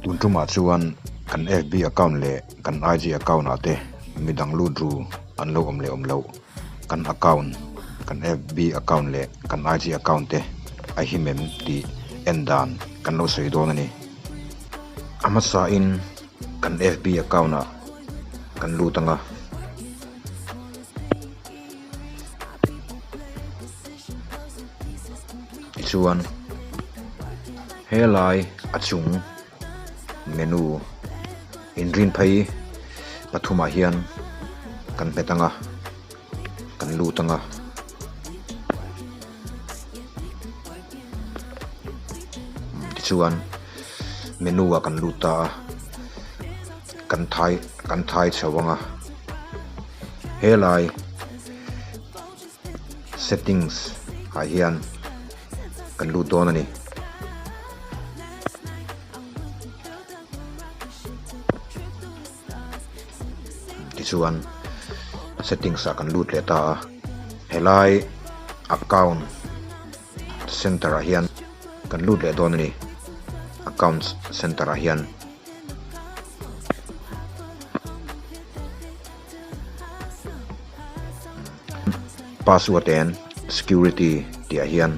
Tun tumah chuan kan FB account leh kan IG account ah te midang lut ru an lo awm leh awm loh. Kan account, kan FB account leh kan IG account te a him em tih en dan kan lo sawi dawn a ni. A hmasain kan FB account ah kan lut ang a. Tichuan helai a chung menu inrin phei pathumah hian kan hmet ang a kan lut ang a. Tichuan menu ah kan lut ta a kan thai kan thai chho ang a helai settings ah hian kan lut dawn a ni. Tichuan settings ah kan lut leh ta a helai account center ah hian kan lut leh dawn a ni account center ah hian. Password and security tih ah hian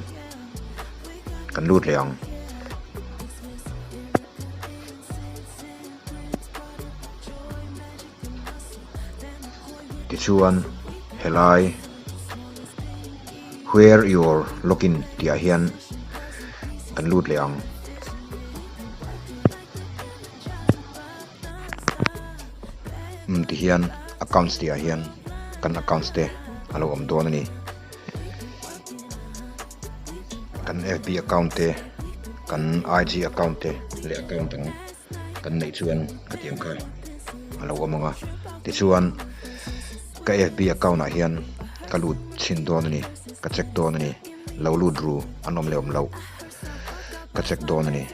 kan lut leh ang. Tichuan helai where your login tih ah hian kan lut leh ang. Umm ti hian accounts tih ah hian kan accounts te a lo awm dawn a ni. Kan FB account te kan IG account te leh account dang kan neih chuan ka ti ang kha a lo awm ang a tichuan ka FB account ah hian ka lut chhin dawn a ni ka check dawn a ni lo lut ru an awm leh awm loh ka check dawn a ni.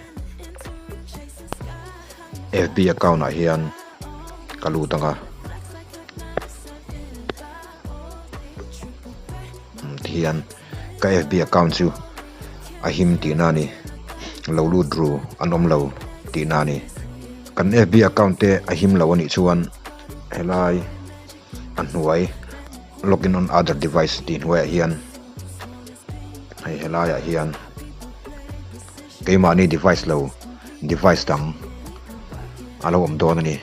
FB account ah hian ka lut ang a tihian ka FB account chu a him tihna a ni lo lut ru an awm lo tihna a ni kan FB account te a him lo a nih chuan helai a hnuai login on other device tih hnuaiah hian hei helaiah hian. Keimahni device lo device dang a lo awm dawn a ni.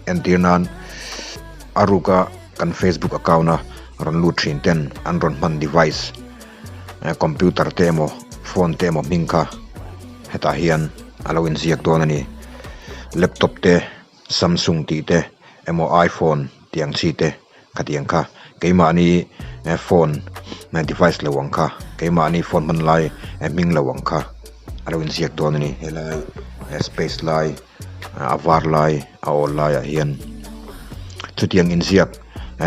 Entir nan a ruka kan Facebook account a rawn lut thin ten an rawn hman device computer te emaw phone te emaw hming kha hetah hian a lo inziak dawn a ni. Laptop te Samsung tih te emaw iPhone tih ang chi te khatiang kha keimahni phone device lo ang kha keimahni phone hman lai hming lo ang kha a lo inziak dawn a ni helai space lai a var lai a awl laiah hian chutiang inziak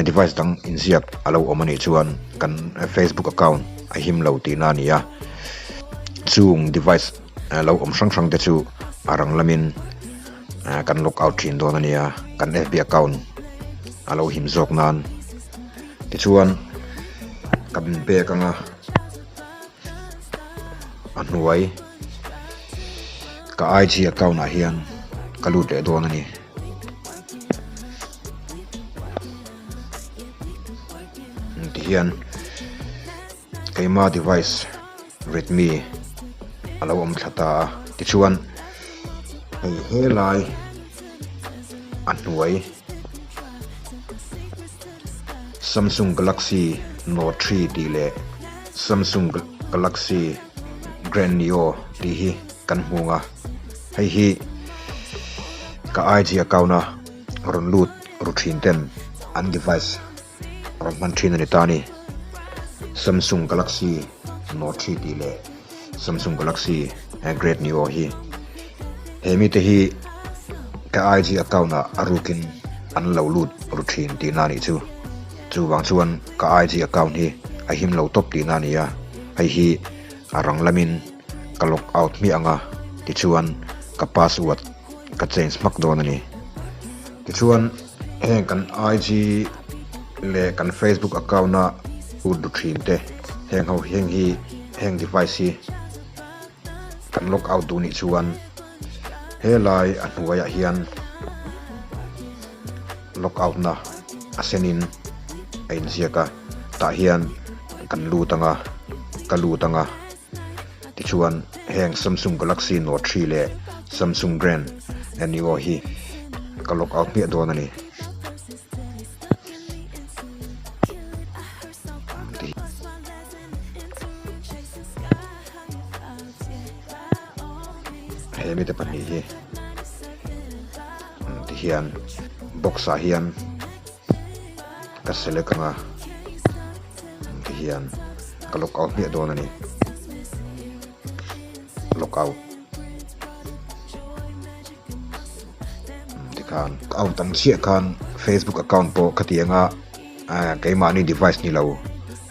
device dang inziak a lo awm a nih chuan kan facebook account a him lo tihna a ni a chung device lo awm hrang hrang te chu a rang lamin. Kan log out thin dawn a nia kan FB account a lo him zawk nan tichuan kan bag anga a hnuai ka IG account ah hian ka lut leh dawn a ni. Tihian keima device Redmi a lo awm thla ta a tichuan hei helai a hnuai Samsung Galaxy Note 3 tih leh Samsung Galaxy Grand Neo tih hi kan hmung a hei hi ka IG account a rawn lut ru thin ten an device Rawn hman thin a ni ta a ni. Samsung Galaxy Note 3 tih leh Samsung Galaxy Great Neo hi he mite hi ka IG account ah a rukin an lo lut ru thin tihna a nih chu. Chuvang chuan ka IG account hi a him lo tawp tihna a ni a, hei hi a rang lamin ka log out hmiah ang a tichuan ka password ka change hmak dawn a ni. Tichuan heng kan IG leh kan Facebook account a lut du thin te heng ho heng hi heng device hi kan log out duh nih chuan. Helai a hnuaiah hian lock out na a senin a inziak a, tah hian kan lut ang a, ka lut ang a. Tichuan heng Samsung Galaxy Note 3 leh Samsung Grand Neo hi ka lock out hmiah dawn a ni. He mite pahnih hi tihian box ah hian ka select anga tihian ka lock out hmiah dawn a ni lock out tikhan out ang chiah khan facebook account pawh khatiang a keimahni device ni lo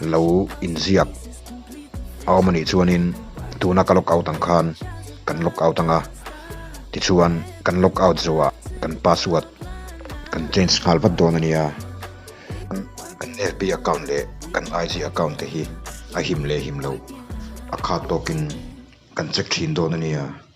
lo inziak a awm anih chuanin tuna ka lock out ang khan kan lock out anga tichuan kan lock out zawhah kan password kan change nghal vat dawn a nia. Kan FB account leh kan IG account te hi a him leh him loh a khat tawkin kan check thin dawn a nia.